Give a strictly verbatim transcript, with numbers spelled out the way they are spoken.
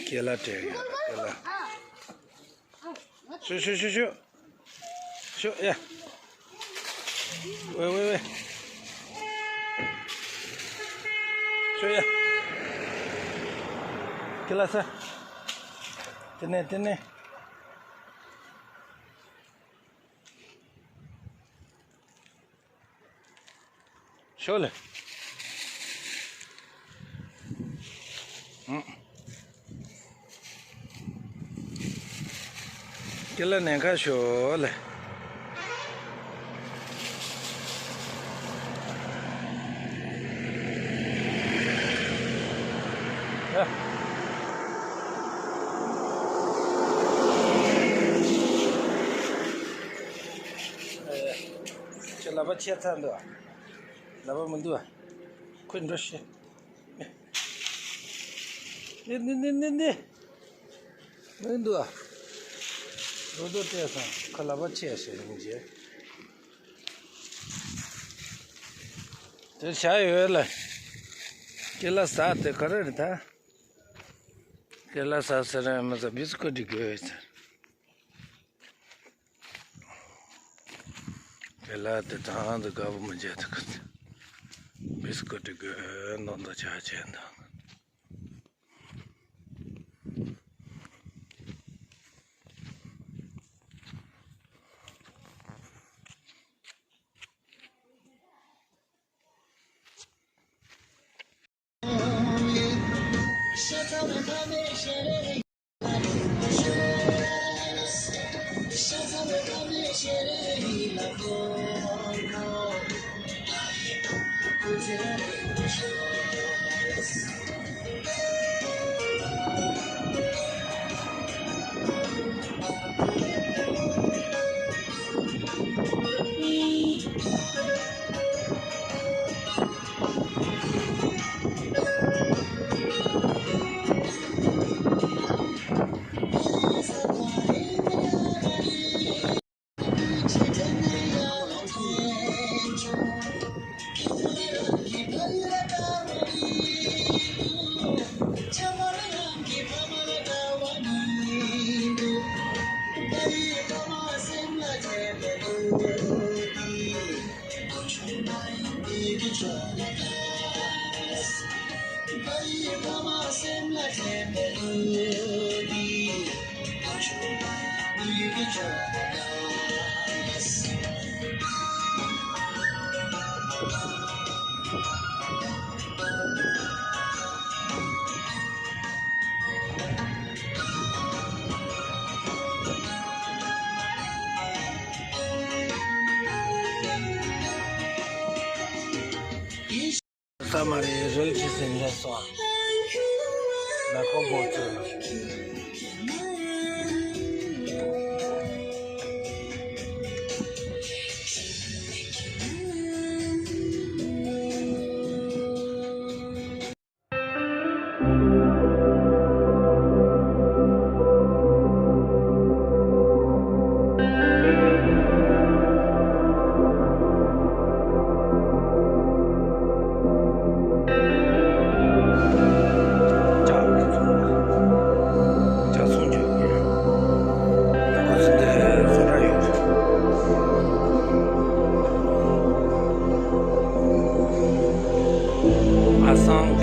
ཁྱེད་ལ་སྤྲད་ཡོད། ཁྱེད་ལ། ཤོ་ཤོ་ཤོ་ཤོ། ཤོ་ཡ། ཝེ་ཝེ་ཝེ། ཤོ་ཡ། ཁྱེད་ལ་ས། དེ་ནས་དེ་ནས། ཤོ་ལེ། ཨང་། ཀི་ལ་ནན་ཁ་ཤོ་ལེ། ཨ། ཁྱེད་ལག་པ་ཆད་ཚར་འདུག་ཨ། ལག་པ་མི་འདུག་ཨ། ཁོས་འགྲོ་ཤེས། ནི་ནི་ནི་ནི་ནི། མི་འདུག་ཨ། རོ་རྡོ་སྤྲད་སོང་། ཁོ་ལག་པ་ཆད་ཤེས་ཡིན་གྱི། དེ་བྱ་ཡོད་ལ། ཀི་ལ་ཟ་དེ་ག་རེ་རེད་ད། ཀི་ལ་ཟ་ཟེར་རན་མི་ཟ་བི་སི་ཀུ་ཊི་དགོས་ཟེར། དེ་ལ་དེ་དང་དུ་དགའ་པོ་མི་བྱེད་དུ་ཁུར། བི་སི་ཀུ་ཊི་དགོས་ནོ་འདོ་ཆ་བྱས་འདུག་ས་མ་རེད། རིལ་གྱི་སེམས་ལ་སོང་། ལ་ཁོ་བོ་ཚོ། ཨ་སང་